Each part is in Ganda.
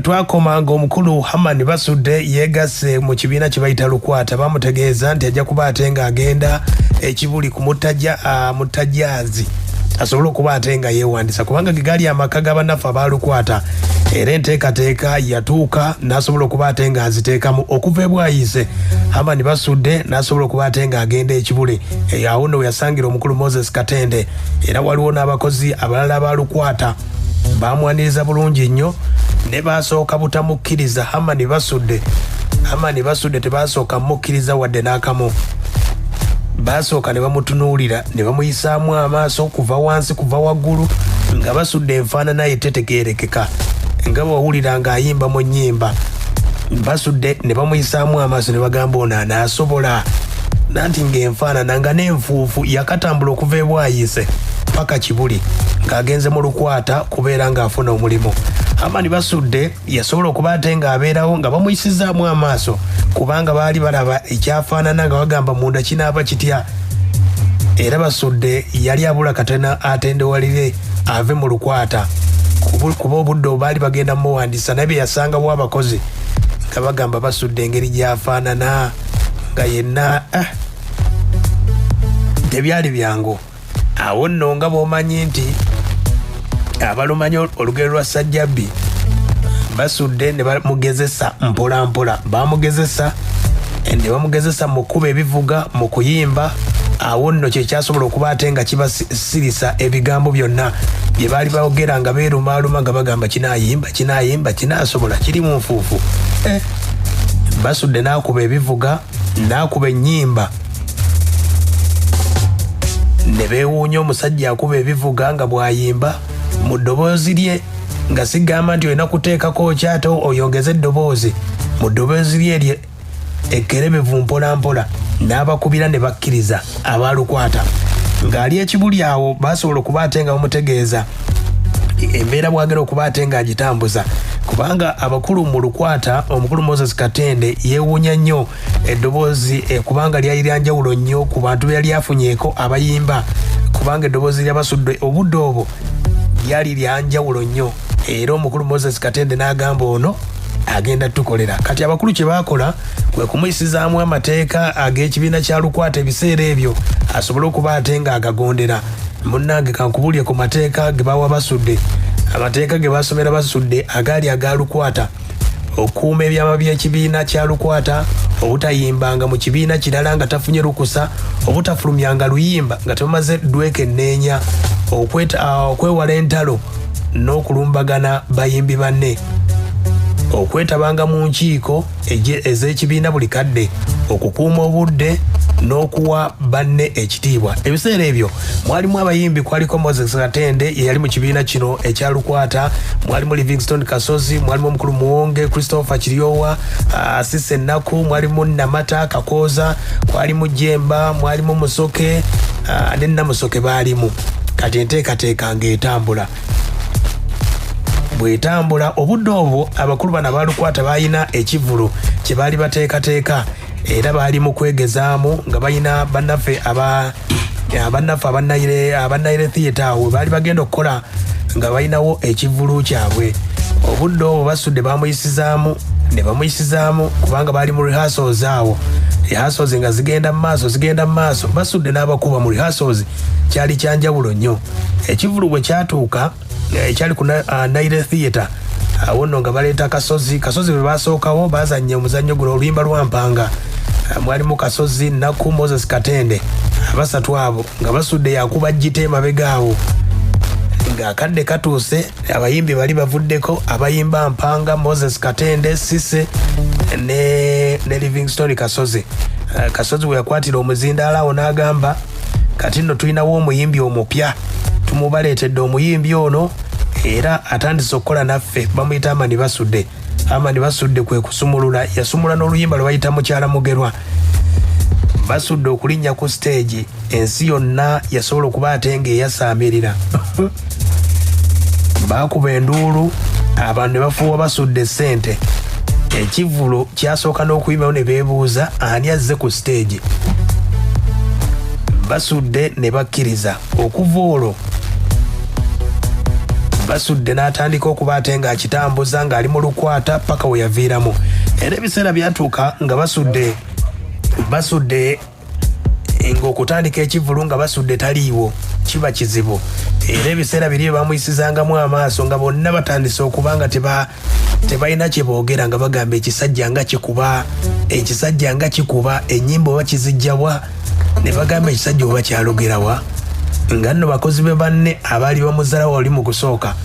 Twakoma ng'omukulu Hamani Basudde yeegasse mu kibiina kye bayita Lukwata. Bamutegeeza nti ajja kuba ate ng'agenda ekibuli ku Muttajazi asobole okuba ate nga yeewandisa, kubanga ge gaali amaka ga bannaffe abaalukwata. Era enteekateeka yatuuka n'asobola okuba ate ng'aziteekamu okuva ebwayise. Hamani Basudde n'asobola okuba ate ng'agenda ekibuli eyo, awo nno we yasangira omukulu Moses Katende. Era waliwo n'abakozi abalala abaalukwata, bamwaniriza bulungi nnyo ne basooka butamukkiriza Hamani Basudde. Hamani Basudde tebasooka mukkiriza wadde n'akamu. Basooka ne bamutunuulira ne bamuyisaamu amaaso kuva wansi kuva waggulu, nga Basudde enfaanana ye tetegeerekeka, nga bwewawulira ng'ayimba mu nnyimba. Basudde ne bamuyisaamu amaaso ne bagamba, "Ono anaasobola?" Nanti ng'enfaanana nga n'enfuufu. Yakatambula okuva ebwayise paka Kibuli ng'agenze mu Lukwata kubeera ng'afuna omulimu. Hamani Basudde yasobola okuba ate ng'abeerawo nga bamuyisizaamu amaaso, kubanga baali balaba ekyafaanana nga bagamba munda kinaaba kitya. Era Basudde yali abula katana atendewalire ave mu Lukwata, kuba obudde baali bagenda mumuwandiisa, naye bye yasangawo abakozi nga bagamba Basudde engeri gy'afaanana nga yenna, tebyali byangu. Awo nno nga bw'omanyi nti abalumanyi olugero lwa Sajjabbi, Basudde ne bamugezesa mpola mpola, bamugezesa ne bamugezesa mu kkuba ebivuga, mu kuyimba. Awo nno kyekyasobola okuba ate nga kibasirisa ebigambo byonna bye baali boogera nga beerumaaluma, nga bagamba, "Kinaayimba, kinaayimba, kinaasobola, kiri mu nfuufu." Basudde n'akuba ebivuga, n'akuba ennyimba, ne beewuunya omusajja akuba ebivuga nga bw'ayimba mu ddoboozi lye, nga sigamba nti olina kuteekako ki ate oyongeze eddoboozi, mu ddoboozi lye eryo ekkerebevu, mpola mpola n'abakubira ne bakkiriza abaalukwata. Ng'ali ekibuli awo, basobola okuba ate nga bamutegeeza embeera bwagera okuba ate ng'agitambuza, kubanga abakulu mu Lukwata, omukulu Moses Katende yeewuunya nnyo eddoboozi, kubanga lyali lya njawulo nnyo ku bantu be yali afunyeeko abayimba, kubanga eddoboozi lyabasudde obudde obwo lyali lya njawulo nnyo. Era omukulu Moses Katende n'agamba, "Ono agenda tukolera." Kati abakulu kye baakola kwe kumuyisizaamu amateeka ag'ekibiina kya Lukwata ebiseera ebyo, asobole okuba ate ng'agagondera. Munnange, kankubulye ku mateeka ge bawa Basudde. Amateeka ge basomera Basudde agaali aga Lukwata: okukuuma ebyama by'ekibiina kya Lukwata, obutayimbanga mu kibiina kirala nga tafunye lukusa, obutafulumyanga luyimba nga tebamaze dwekenneenya, okwewala entalo n'okulumbagana bayimbi banne, okwetabanga mu nkiiko ez'ekibiina buli kadde, okukuuma obudde n'okuwa banne ekitiibwa. Ebiseera ebyo mwalimu abayimbi, kwaliko Moses Katende, ye yali mu kibiina kino ekya Lukwata, mwalimu Livingston Kasozi, mwalimu omukulu Muwonge Christopher Kiryowa, Sise Ennaku, mwalimu Namata Kakooza, kwalimu Jemba, mwalimu Musoke, ne Namusoke baalimu. Kati enteekateeka ng'etambula bw'etambula, obudde obwo abakulu bano abalukwata balina ekivvulu kye baali bateekateeka, era baali mu kwegezaamu nga balina bannaffe aba bannaffe aba Nile Theatre. Awo baali bagenda okukola nga balinawo ekivvulu kyabwe. Obudde obwo Basudde bamuyisizaamu ne bamuyisizaamu, kubanga baali mu rehearsals awo. Rehearsals nga zigenda mu maaso, zigenda mu maaso, Basudde n'abakuba mu rehearsals. Kyali kyanjawulo nnyo. Ekivvulu bwe kyatuuka, ekyali ku Nile Theatre, awo nno nga baleeta Kasozi. Kasozi bwe basookawo bazannya omuzannyo guno, oluyimba lwa Mpanga. Mwalimu Kasozi, Naku, Moses Katende, abasatu abo, nga Basudde yakuba gita emabega awo. Ng'akadde katuuse, abayimbi bali bavuddeko abayimba Mpanga, Moses Katende, Sise ne Livingstone Kasozi. Kasozi bwe yakwatira omuzindaalo awo n'agamba, "Kati nno tulinawo omuyimbi omupya, tumubaleetedde omuyimbi ono, era atandise okukola naffe, bamuyita Amani Basudde." Amani Basudde kwe kusumulula, yasumula n'oluyimba lwe bayita Mukyala Mugerwa. Basudde okulinnya ku siteegi, ensi yonna yasobola okuba ate ng'eyasaamirira. Baakuba enduulu, abantu ne bafuuwa Basudde essente. Ekivvulu kyasooka n'okuyimbawo ne beebuuza ani azze ku siteegi. Basudde ne bakkiriza. Okuva olwo Basudde n'atandika okuba ate ng'akitambuza ng'ali mu lukwata paka we yaviiramu. Era ebiseera byatuuka nga Basudde Basudde ng'okutandika ekivvulu nga Basudde taliiwo kiba kizibu. Era ebiseera biri bye bamuyisizangamu amaaso nga bonna batandise okuba nga teba tebalina kye boogera, nga bagamba ekisajja nga kikuba, ekisajja nga kikuba ennyimba oba kizijjawa, ne bagamba ekisajja oba kyalogerawa. Nga nno bakozi be banne abaali bamuzalawo oli mu kusooka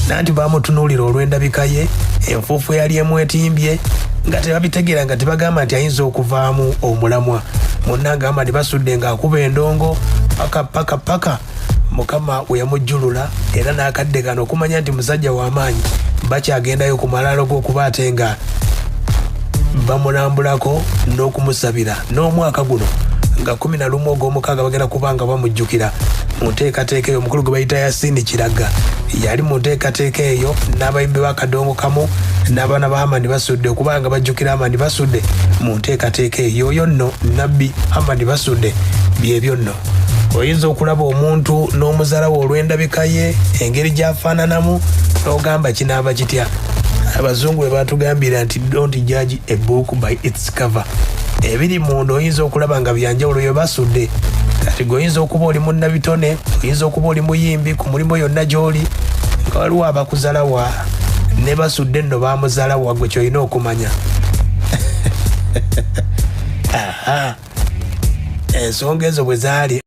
nanti bamutunuulira olw'endabika ye enfuufu eyali emwetimbye, nga tebabitegeera, nga tebagamba nti ayinza okuvaamu omulamwa. Munnange Amadi Basudde ng'akuba endongo paka paka paka Mukama we yamujjulula, era n'akadde kano okumanya nti musajja w'amaanyi bakyagendayo ku malaalo g'okuba ate nga bamulambulako n'okumusabira. N'omwaka guno nga 11 ogw'omukaaga bagenda kuba nga bamujjukira mu nteekateeka eyo. Omukulu gwe bayita Yasini Kiraga yali mu nteekateeka eyo n'abayimbi b'akadongo kamu n'abaana ba Hamani Basudde okuba nga bajjukira Hamani Basudde mu nteekateeka eyo. Oyo nno Nabbi Hamani Basudde. Byebyo nno, oyinza okulaba omuntu n'omuzala we olw'endabika ye, engeri gy'afaananamu, n'ogamba kinaaba kitya. Abazungu bwe batugambira nti "Don't judge a book by its cover." Ebiri munda oyinza okulaba nga byanjawulo. Bye Basudde kati gwe oyinza okuba oli munnabitone, oyinza okuba oli muyimbi ku mulimu yonna gy'oli, nga waliwo abakuzalawa. Ne Basudde nno bamuzalawa. Gwe kyolina okumanya, aha, ensonga ezo bwe zaali.